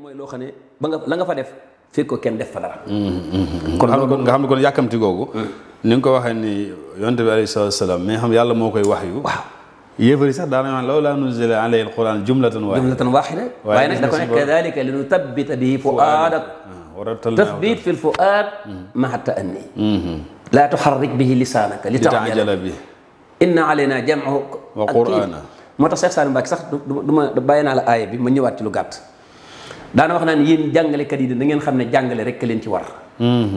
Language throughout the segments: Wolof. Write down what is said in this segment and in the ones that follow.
mooy loo xam ne ba nga la nga fa def fekk ko kenn def fa dara. kon nga xam ne kon yàkkamti googu. ni nga ko waxee ni yonent bi alayhi salaatu wa salaam mi nga xam yàlla moo koy wax yu. waaw yéefari sax daanañu wax lawlaa nuzila alayhi alquran jumlatan waahida. waaye nag da ko ne kadalika li nutabbita bihi fuaadak tathbit fi lfuaad maa ta'anni. laa tuharrik bihi lisaanaka li ta'jala bihi inna alayna jam'ahu wa qur'aana. moo tax Cheikh Saliou Mbacké sax du ma bàyyi naa la aaya bi ma ñëwaat ci lu gàtt. daana wax naan yéen jàngalekat yi da ngeen xam ne jàngale rek leen ci war.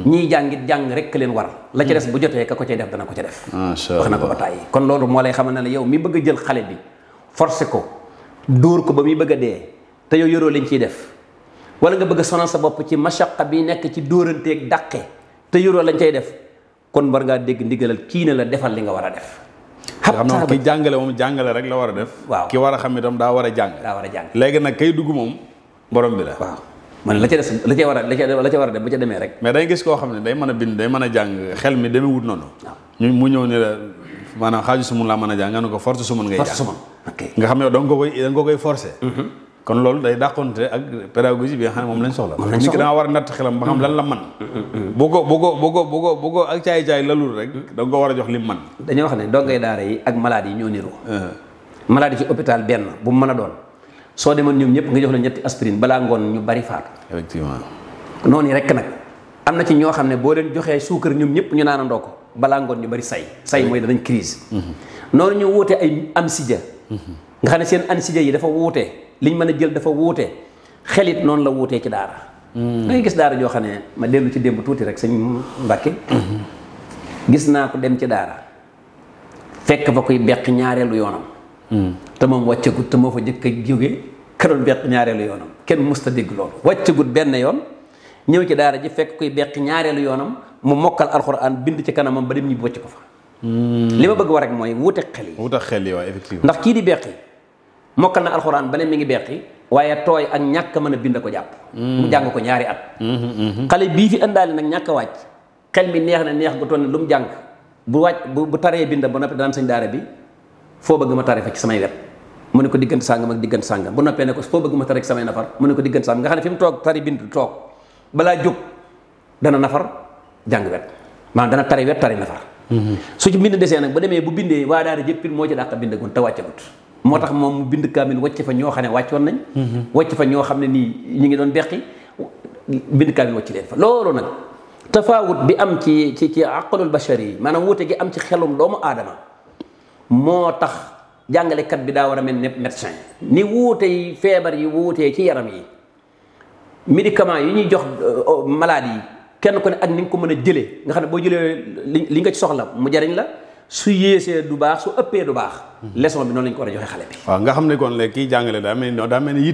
ñii jàngit jàng rek leen war. la ci des bu jotee ka ko cay def dana ko ca def. wax na ko ba tàyyi kon loolu moo lay xamal ne yow mi bëgg a jël xale bi forcé ko dóor ko ba muy bëgg a dee te yow yoroo lañ ciy def wala nga bëgg a sonal sa bopp ci mashaqa bi nekk ci dóoranteeg dàqe te yoroo lañ cay def kon war ngaa dégg ndigalal kii ne la defal li nga war a def. xam na ki jàngale moom jàngale rek la war a def. waaw ki war a xam itam daa war a jàng. léegi nag kay dugg moom borom bi la. waaw man la ca des la ca war a def bu ca demee rek. mais day gis koo xam ne day mën a bind day mën a jàng xel mi demee wut noonu. ñu mu ñëw ne la maanaam xaaju su mun laa mën a jàng nga ne ko force su mun ngay jàng. force su mun nga xam ne da nga koy forcer. kon loolu day dàqonte ak pédagogie bi nga xam ne moom lañ soxla. nit ki da nga war a natt xelam ba xam lan la man bu ko ak caay-caay lalul rek da nga ko war a jox lim man. dañoo wax ne dongay daara yi ak malade yi ñoo niroo. malade yi ci hôpital benn bu mu mën a doon soo demoon ñoom ñëpp nga jox la ñetti aspirine balaa ngoon ñu bari faatu. effectivement. noonu rek nag am na ci ñoo xam ne boo leen joxee suukar ñoom ñëpp ñu naanandoo ko balaa ngoon ñu bari say mooy danañ crise. noonu ñu wuute ay ansidia. nga xam ne seen ansidia yi dafa wuute liñ mën a jël dafa wuute xelit noonu la wuutee ci daara. da ngay gis daara joo xam ne ma dellu ci démb tuuti rek sëñ Mbàkke. gis naa ko dem ci daara fekk fa koy beq ñaareelu yoonam. te moom wàccagut te moo fa jëkk a jóge ka doon beq ñaareelu yoonam kenn musta dégg loolu wàccagut benn yoon ñëw ci daara ji fekk kuy beq ñaareelu yoonam mu mokkal alxuraan bind ci kanamam ba dem ñibbi wàcc ko fa. li ma bëgg war rek mooy wuute xel yi. wuute xel yi waaw effectivement. ndax kii di beqi mokkal na alxuraan ba ne mi ngi beqi waaye tooy ak ñàkk mën a bind ko jàpp. mu jàng ko ñaari at. xale bii fi ëndaale nag ñàkk a wàcc xel mi neex na neex gu toll lu mu jàng bu taree bind ba noppi daan sëñ daara bi foo bëgg ma tare fa ci samay wet mu ne ko diggante sàngam ak diggante sàngam bu noppee ne ko foo bëgg ma tare ci samay nafar mu ne ko diggante sàngam nga xam ne fi mu toog tari bind toog balaa jóg dana nafar jàng wet maanaam dana tari wet tari nafar. su ci bind desee nag ba demee bu bindee waa daara jëppit moo ci dàq bindagun te wàccagut moo tax moom mu bind kaamil wàcc fa ñoo xam ne wàccoon nañ. wàcc fa ñoo xam ne nii ñu ngi doon beqi bind kaamil wàcc leen fa loolu nag tafaawut bi am ci aqlul bashari yi maanaam wuute gi am ci xelum doomu aadama moo tax jàngalekat bi daa war a mel ne médecin ni wuute yi feebar yi wuutee ci yaram yi médicament yi ñuy jox malade yi kenn ku ne ak ni nga ko mën a jëlee nga xam ne boo jëlee li nga ci soxla mu jariñ la su yéesee du baax su ëppee du baax leçon bi noonu lañ ko war a joxe xale bi. waaw nga xam ne kon léegi kiy jàngale daa mel ni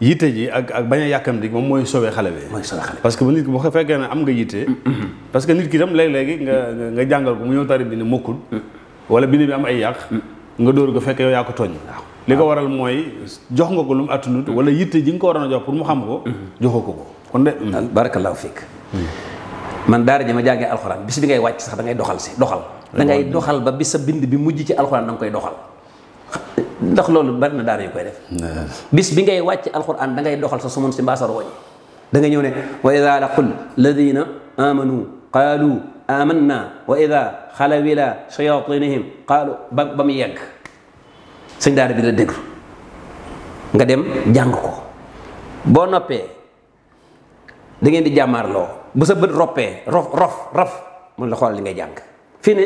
yitte ji ak bañ a yàkkamti moom mooy sauver xale bi. mooy sauver xale bi parce que bu nit ki bu fekkee ne am nga yitte. parce que nit ki itam léeg-léegi nga jàngal ko mu ñëw tari bi ne mokkul wala bind bi am ay yàq nga dóor ko fekk yow yaa ko tooñ. li ko waral mooy jox nga ko lu mu attunut wala yitte ji nga ko waroon a jox pour mu xam ko joxoo ko kon de. barakallahu fiik man daara ji ma jàngee alxuraan bis bi ngay wàcc sax da ngay doxal da ngay doxal ba bis sa bind bi mujj ci alxuraan da nga koy doxal ndax loolu bari na daara yu koy def. bis bi ngay wàcc alxuraan da ngay doxal sa sumun si mbaasar wooñi da nga ñëw ne wa ida laqul ladina amanu qaalu amanna wa ida xalaw ila shayatinihim qaalu ba mu yegg sëñ daara bi la déglu nga dem jàng ko boo noppee da ngeen di jàmmaarloo bu sa bët roppee rof mun la xool li ngay jàng fii ne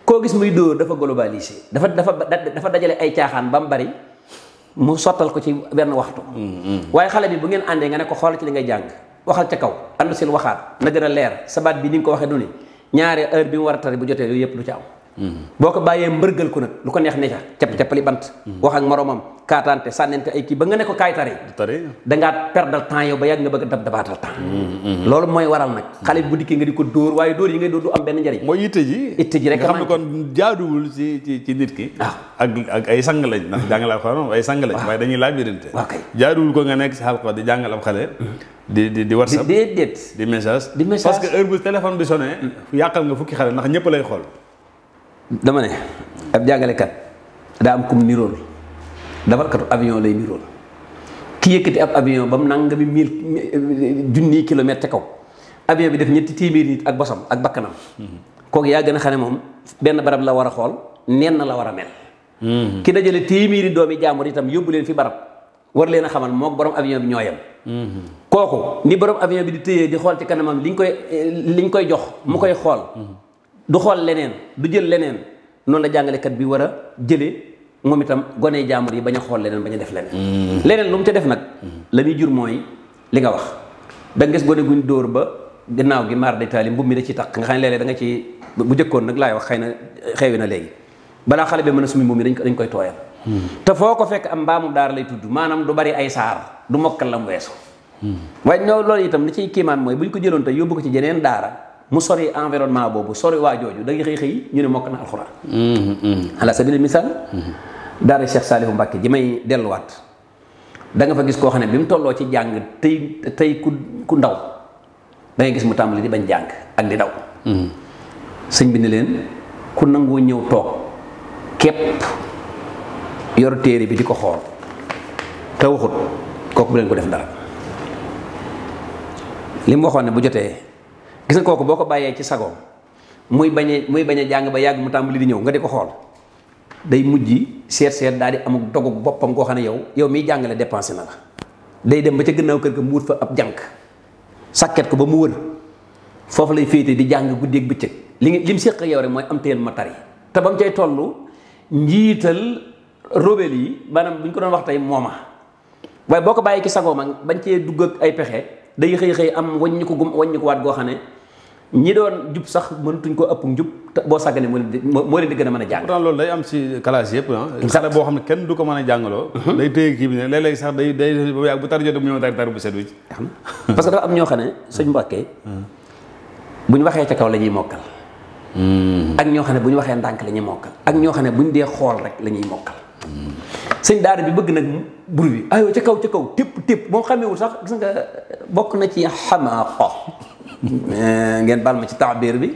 koo gis muy dóor dafa globalisé dafa dajale ay caaxaan ba mu bari mu sottal ko ci benn waxtu waaye xale bi bu ngeen àndee nga ne ko xool ci li ngay jàng waxal ca kaw ànd sil waxaat na gën a leer sa baat bi ni nga ko waxee du ni ñaari heure bi mu war a tari bu jotee yooyu yëpp du ci am boo ko bàyyee mbërgal ko nag lu ko neex ne ca capp-cappali bant wax ak moromam kaataante sànnente ay kii ba nga ne ko kaay tari dangaa perdal temps yow ba yàgg nga bëgg a dabaatal temps loolu mooy waral nag xale bi bu dikkee nga di ko dóor waaye dóor yi ngay dóor du am benn njëriñ mooy itte ji rek nga xam ne kon jaaduwul ci nit ki ak ay sang lañ ndax jàngal ab xale moom ay sang lañ waaye dañuy laabirante jaaduwul ko nga nekk si xalqa di jàngal ab xale di WhatsApp di message parce que heure bu téléphone bi sonné yàqal nga fukki xale ndax ñëpp lay xool dama ne ab jàngalekat daa am kum nirool dawalkatu avion lay nirool ki yëkkati ab avion ba mu nangami 1000 kilomètres ca kaw avion bi def ñetti téeméeri nit ak bosam ak bakkanam kooku yaa gën a xam ne moom benn barab la war a xool nen la war a mel ki dajale téeméeri doomi jaambur itam yóbbu leen fi barab war leen a xamal mook borom avion bi ñoo yem kooku ni borom avion bi di téyee di xool ci kanamam liñ koy jox mu koy xool du xool leneen du jël leneen noonu la jàngalekat bi war a jëlee moom itam gone jaambur yi bañ a xool leneen bañ a def leneen leneen lu mu ca def nag la muy jur mooy li nga wax da nga gis gone guñ dóor ba gannaaw gi maar day taali mbub mi da ci taq nga xam ne léeg-léeg da nga ci bu jëkkoon nag laay wax xëy na xewi na léegi balaa xale bi mën a sumi mbub mi dañ koy tooyal te foo ko fekk am mbaamu daara lay tudd maanaam du bari ay saar du mokkal la mu weesu waaye ñoo loolu itam li ciy kiimaan mooy bu ñu ko jëloon tey yóbbu ko ci jeneen daara mu sori environnement boobu sori waa jooju da ngay xëy ñu ne mokk na alxuraan ala sabili misaal daara Cheikh Saliou Mbacke ji may delluwaat da nga fa gis koo xam ne bi mu tolloo ci jàng tey ku ndaw da ngay gis mu tàmbali di bañ jàng ak di daw sëñ bi ne leen ku nangoo ñëw toog képp yor téere bi di ko xool te waxut kooku bu leen ko def dara li mu waxoon ne bu jotee gis nga kooku boo ko bàyyee ci sagoom muy bañ a jàng ba yàgg mu tàmbali di ñëw nga di ko xool day mujj seet daal di amuk dogug boppam koo xam ne yow miy jàngale dépensé na la day dem ba ca gannaaw kër ga mu wut fa ab jànk sàkket ko ba mu wër foofu lay féete di jàng guddeeg bëccëg li mu séq ak yow rek mooy am téyel ma tari te ba mu cay toll njiital robel yi maanaam bu ñu ko doon wax tey mooma waaye boo ko bàyyi ki sagoo ma bañ cee dugg ak ay pexe day xëy am wàññi ko waat goo xam ne ñi doon jub sax mënatuñ ko ëpp njub te boo sàgganee moo leen di gën a mën a jàng. pourtant loolu day am ci classe yëpp xale boo xam ne kenn du ko mën a jàngaloo. day téye kii bi ne léeg-léeg sax day ba yàgg bu tar jotee mu ñëw tar bu set wi. parce que dafa am ñoo xam ne sëñ Mbàkke bu ñu waxee ca kaw la ñuy mokkal. ak ñoo xam ne bu ñu waxee ndànk la ñuy mokkal. ak ñoo xam ne bu ñu dee xool rek la ñuy mokkal. sëñ daara bi bëgg nag bur bi aywa ca kaw tépp moom xamewul sax gis nga bokk na ci xamaaqa ngeen baal ma ci taabir bi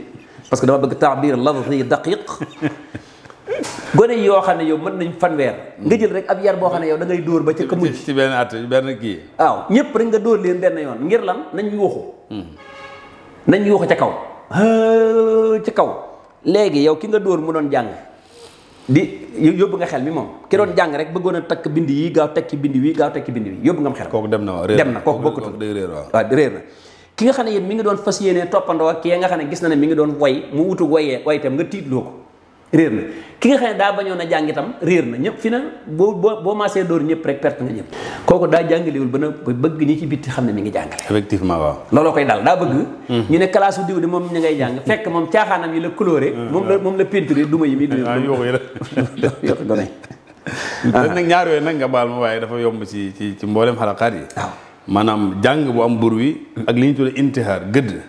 parce que dama bëgg taabir lafzi daqiq gone yoo xam ne yow mën nañ fanweer nga jël rek ab yar boo xam ne yow da ngay dóor ba ca ka mujj ci benn at benn kii waaw ñëpp rek nga dóor leen benn yoon ngir lan nañ yuuxu ca kaw léegi yow ki nga dóor mu doon jàng di yóbbu nga xel mi moom ki doon jàng rek bëggoon a takk bind yi gaaw tekki bind wi yóbbu nga am xel kooku dem na waaw dem na kooku bokkutul waaw réer na ki nga xam ne yéen mi ngi doon fas yéene toppandoo ak ki nga xam ne gis na ne mi ngi doon way mu wutu way itam nga tiitloo ko réer na ki nga xam ne daa bañoon a jàng itam réer na ñëpp fi na boo maasee dóor ñëpp rek perte nga ñëpp kooku daa jàngalewul ba bëgg ñi ci bitti xam ne mi ngi jàngale effectivement waaw looloo koy dal daa bëgg ñu ne classe u diw de moom ñu ngay jàng fekk moom caaxaanam yi la coloré moom la peinture duma yi mi yokk gone nag ñaar yooyu nag nga baal ma waaye dafa yomb ci mboolem xalaqaat yi maanaam jàng bu am bur wi ak li ñu tuddee intihaar gëdd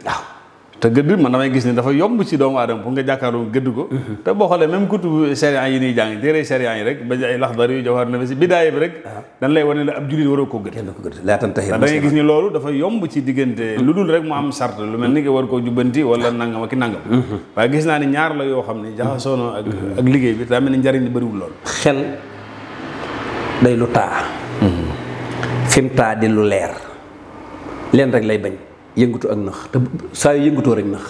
te gëdd man damay gis ne dafa yomb ci doomu aadama pour nga jàkkaarloo gëdd ko te boo xoolee même kutubu sharia yi ñuy jàng téere sharia yi rek ba ay laxdar yu jawhar nafis bidaaya bi rek dañ lay wane ne ab jullit waroo koo gëdd da ngay gis ni loolu dafa yomb ci diggante lu dul rek mu am sart lu mel ni nga war koo jubbanti wala nangam ak nangam waaye gis naa ni ñaar la yoo xam ne jaxasoono ak liggéey bi daa mel ni njariñ li bëriwul lool xel day lu taa fim taa di lu leer leen rek lay bañ yëngatu ak nax te saa yu yëngatoo rek nax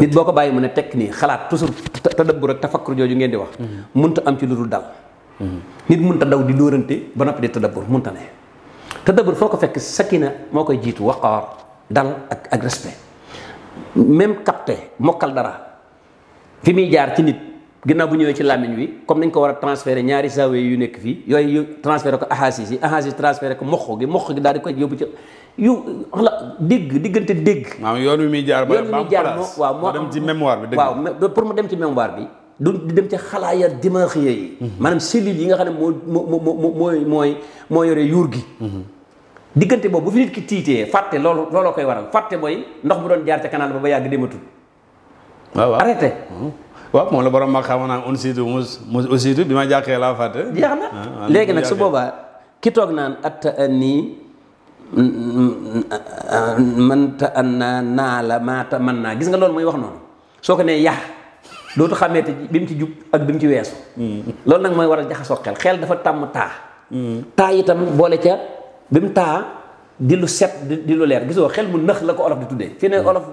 nit boo ko bàyyi mu ne tekk nii xalaat toujours tadabbur ak tafakkur jooju ngeen di wax munta am ci lu dul dal nit munta daw di dóorante ba noppi di tadabbur munta ne tadabbur foo ko fekk sakina moo koy jiitu waqaar dal ak respect même capté mokkal dara fi muy jaar ci nit ginnaaw bu ñëwee ci làmmiñ wi comme nañ ko war a transféré ñaari saawe yu nekk fii yooyu transféré ko ahaasis yi transféré ko moq gi daal di koy yóbbu ci diggante dégg. maanaam yoon wi muy jaar ba am place waaw moo dem ci mémoire bi. waaw pour mu dem ci mémoire bi. di dem ci xalaaya dimaaxiya yi. maanaam cellules yi nga xam ne moo yore yuur gi. diggante boobu bu fi nit ki tiitee fàtte looloo koy waral fàtte mooy ndox bu doon jaar ca canal ba yàgg dematul. waaw arrêté. waaw moom la borom ma xam naa on siitu aussi bi ma jàqee laa fàtte. jeex na léegi nag su boobaa ki toog naan atta nii mënta an naa la maata mën naa gis nga loolu mooy wax noonu soo ko nee dootu xamee te bi mu ci jub ak bi mu ci weesu. loolu nag mooy war a jaxasoo xel dafa tàmm taa. taa itam boole ca bi mu taa di lu set di lu leer gisoo xel mu nëx la ko olof di tuddee fii ne olof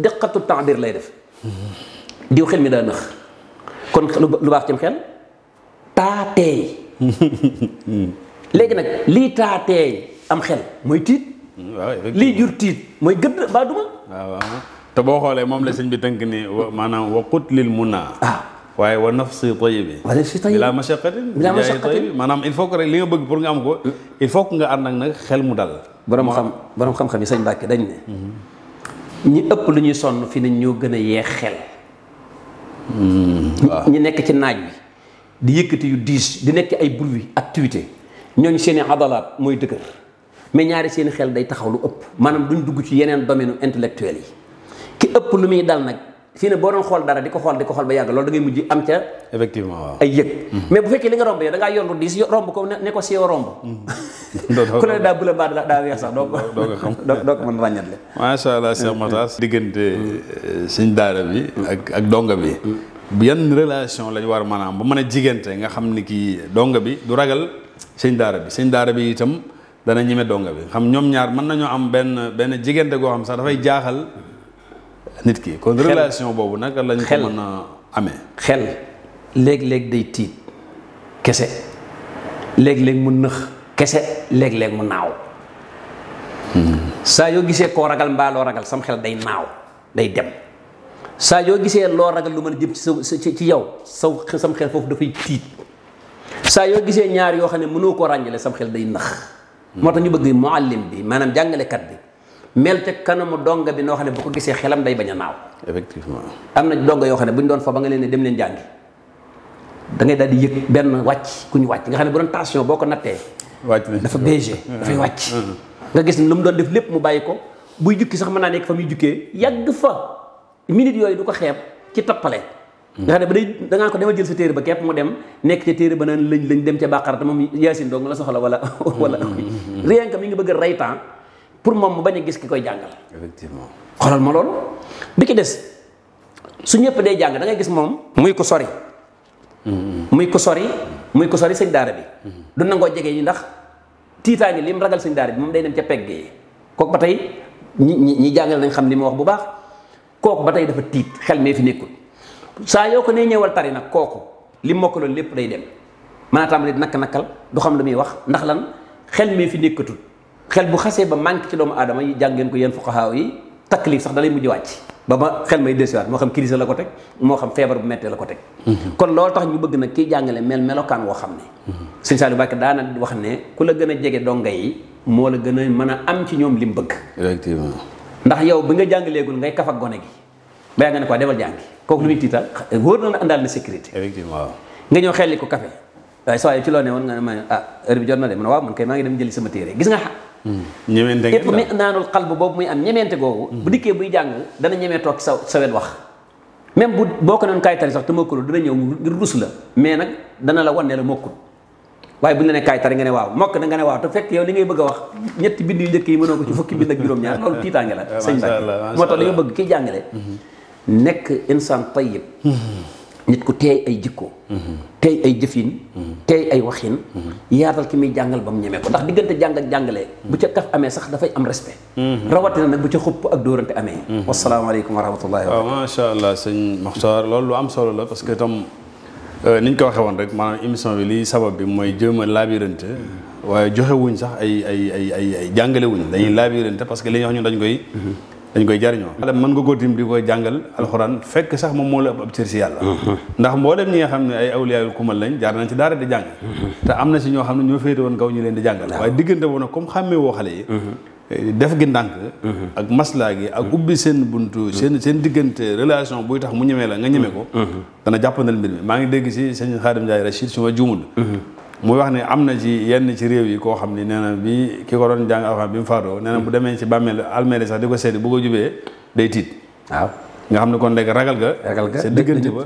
diqatu ta'bir lay def diw xel mi daa nëx kon lu baax cim xel taa teey léegi nag lii taa teey am xel mooy tiit lii jur tiit mooy gëdd baa duma waaw te boo xoolee moom la sëñ bi tënk ni maanaam wa qutlil munaa waaye wa nafsi tayyibi bila mashaqatin maanaam il faut que rek li nga bëgg pour nga am ko il faut que nga ànd ak nag xel mu dal borom xam-xam yi sëñ Mbàkke dañ ne ñi ëpp lu ñuy sonn fi ne ñoo gën a yeex xel ñi nekk ci naaj wi di yëkkati yu diis di nekk ay bruit activité ñooñu seeni adalaat mooy dëgër mais ñaari seeni xel day taxaw lu ëpp maanaam duñ dugg ci yeneen domaine intellectuel yi ki ëpp lu muy dal nag fii ne boo doon xool dara di ko xool ba yàgg loolu da ngay mujj am ca effectivement waaw ay yëg mais bu fekkee li nga romb yow da ngaa yor lu diis romb ko ne ko si yow romb ku ne daa bula baa daa weex sax doo ko mën ràññatle macha allah Cheikh Makhtar diggante sëñ daara bi ak donga bi yan relation lañ war maanaam ba mën a jigante nga xam ni kii donga bi du ragal sëñ daara bi itam dana ñeme donga bi xam ñoom ñaar mën nañoo am benn jigante goo xam sax dafay jaaxal nit ki kon relation boobu naka lañ ko mën a amee xel léeg-léeg day tiit kese léeg-léeg mu nëx kese léeg-léeg mu naaw saa yoo gisee koo ragal mbaa loo ragal sam xel day naaw day dem saa yoo gisee loo ragal lu mën a jëm ci yow sam xel foofu dafay tiit saa yoo gisee ñaar yoo xam ne mënoo koo ràññale sam xel day nax moo tax ñu bëgg muallim bi maanaam jàngalekat bi mel te kanamu donga bi noo xam ne bu ko gisee xelam day bañ a naaw effectivement am na donga yoo xam ne bu ñu doon fa ba nga leen ne dem leen jàngi da ngay daal di yëg benn wàcc ku ñu wàcc nga xam ne bu doon tension boo ko nattee dafa BG dafay wàcc nga gis ne lu mu doon def lépp mu bàyyi ko buy jukki sax mën naa nekk fa muy jukkee yàgg fa minute yooyu du ko xeeb ci tappale nga xam ne ba day dangaa ko demal jël sa téere ba képp mu dem nekk ca téere ba naan lañ dem ca bàqara te moom yaasin dong la soxla wala rien que mi ngi bëgg a rey temps pour moom mu bañ a gis ki koy jàngal effectivement xoolal ma loolu bi ki des su ñëpp day jàng da ngay gis moom muy ko sori sëñ daara bi du nangoo jege yi ndax tiitaangi li mu ragal sëñ daara bi moom day dem ca pegg yi kooku ba tey ñi jàngal nañ xam li ma wax bu baax kooku ba tey dafa tiit xel mee fi nekkul saa yoo ko nee ñëwal tari nag kooku li mokkaloon lépp day dem maanaam tàmbali di nakk-nakkal du xam lu muy wax ndax lan xel mee fi nekkatul xel bu xasee ba manqué ci doomu aadama yi jàngeen ko yéen fuqahaa yi taklif sax da lay mujj wàcc ba xel may desiwaat moo xam crise la ko teg moo xam feebar bu mettee la ko teg kon loolu tax ñu bëgg nag kiy jàngale melokaan woo xam ne sëñ Saliou Mbacké daana wax ne ku la gën a jege donga yi moo la gën a mën a am ci ñoom li mu bëgg effectivement ndax yow bi nga jàngaleegul ngay kaf ak gone gi bàyyi nga ne ko demal jàngi kooku lu muy tiital wóor na àndaal na sécurité effectivement nga ñëw xelli ko café waaye saa ci loo ne woon nga ne ma heure bi jot na de man waaw man kay maa ngi dem jëli sama téere gis nga ñemente épp mi naanul xal boobu muy am ñemente googu bu dikkee buy jàng dana ñemee toog sa wet wax même boo ko noon kaay tari sax te mokkul dina ñëw ngir rus la mais nag dana la wan ne la mokkul waaye bu ñu la ne kaay tari nga ne waaw mokk na nga ne waaw te fekk yow li ngay bëgg a wax ñetti bind yu njëkk yi mënoo ko ci fukki bind ak juróom-ñaar loolu tiitaange la sëñ Mbàkke moo tax li nga bëgg kiy jàngale nekk insaan tayyib nit ku teey ay jikko teey ay jëfin teey ay waxin yaatal ki muy jàngal ba mu ñemee ko ndax diggante jàng ak jàngale bu ca kaf amee sax dafay am respect rawatina nag bu ca xupp ak dóorante amee wasalaamaaleykum wa rahmatullahi waaw macha allah sëñ Makhtar loolu lu am solo la parce que itam ni ñu ko waxee woon rek maanaam émission bi lii sabab bi mooy jéem a laabirante waaye joxe wuñ sax ay jàngale wuñ dañuy laabirante parce que li ñuy wax ñun dañ koy jariñoo mën nga koo tim di koy jàngal alxuraan fekk sax moom moo la ëpp ab cër si yàlla ndax mboolem ñi nga xam ne ay awliyaayul kumal lañ jaar nañ ci daara di jàng te am na si ñoo xam ne ñoo féete woon kaw ñu leen di jàngal waaye diggante boobu nag comme xàmmee woo xale yi def gi ndànk ak maslaa gi ak ubbi seen buntu seen diggante relation buy tax mu ñemee la nga ñeme ko dana jàppandal mbir mi maa ngi dégg si sëñ Xaadim Njaay Rachid su ma juumul muy wax ne am na ci yenn ci réew yi koo xam ni nee na bi ki ko doon jàng alxuraan bi mu faatoo nee na bu demee ci bàmmeel almeeri sax di ko seeti bu ko jubee day tiit waaw nga xam ne kon léegi ragal ga sa diggante ba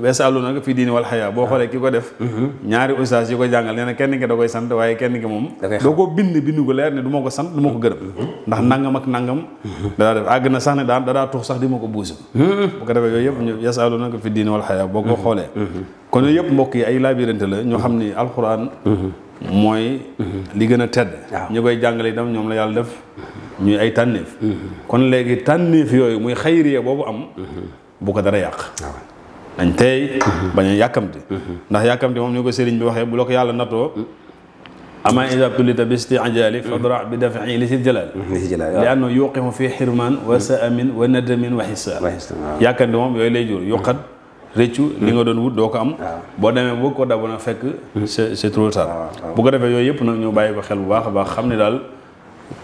weesaalu nag fii diini wal xayaa boo xoolee ki ko def ñaari ustaas yi ko jàngal nee na kenn ki da koy sant waaye kenn ki moom doo ko bindu ko leer ne du ma ko sant du ma ko gërëm ndax nangam ak nangam dadaa def àgg na sax ne dadaa tux sax di ma ko buusi bu ko defee yooyu yëpp ñu weesaalu nag fii diini wal xayaa boo ko xoolee kon yooyu yëpp mbokk yi ay labirante la ñoo xam ni alxuraan mooy li gën a tedd. ñi koy jàngale itam ñoom la yàlla def ñuy ay tànneef. kon léegi tànneef yooyu muy xayriya boobu am. bu ko dara yàq. dañ tey bañ a yàkkamti. ndax yàkkamti moom ni ko sëriñ bi waxee bu la ko yàlla nattoo. ama ida tulita bi isti'jali fadra bi dafi li sil jalal li anno yuqimu fi xirman wa saamin wa nadamin wa xisaan yàkkamti moom yooyu lay jur yuqat réccu li nga doon wut doo ko am boo demee boo ko daboon a fekk c'est trop tard bu ko defee yooyu yëpp nag ñu bàyyi ko xel bu baax a baax xam ne daal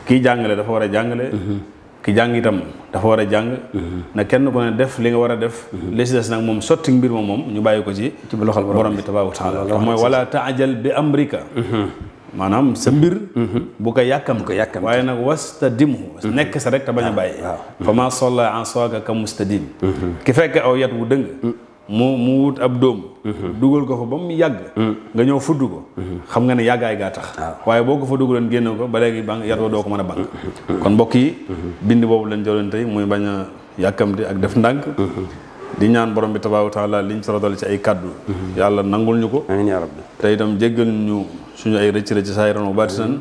kii jàngale dafa war a jàngale ki jàng itam dafa war a jàng na kenn ku ne def li nga war a def li si des nag moom sotti mbir moom ñu bàyyi ko ci loxol borom bi tabaaraka wa taala mooy wala taajal bi amrika maanaam sa mbir bu ko yàkkam waaye nag wastadimhu nekk sa rek te bañ a bàyyi fa ma solla an soaka ka mustadim ki fekk aw yat wu dëng mu wut ab dóom dugal ko fa ba mu yàgg nga ñëw fudd ko xam nga ne yàggaay gaa tax waaye boo ko fa dugaloon génne ko ba léegi ba yat wa doo ko mën a bank kon mbokk yi bind boobu lañ jëloon tey muy bañ a yàkkamti ak def ndànk di ñaan borom bi tabaaraka wa taala liñ sorodal ci ay kaddu yàlla nangul ñu ko amiin yaa rabbi te itam jéggal ñu suñu ay rëcc rëcc saahiran wa baatinan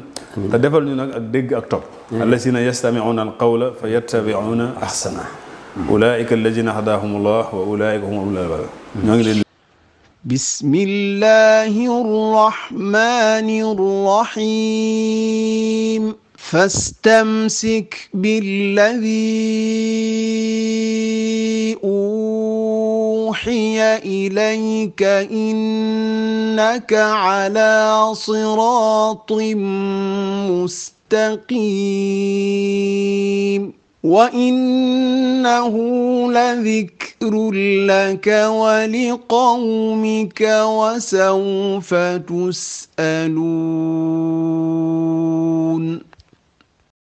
te defal ñu nag ak dégg ak topp allazina yastami'una alqawla fa yattabi'una ahsana ulaika allazina hadahumullah wa ulaika hum ulul albab ñoo ngi leen bismillahi rrahmani rrahim fastamsik billadhi أوحي إليك إنك على صراط مستقيم وإنه لذكر لك ولقومك وسوف تسألون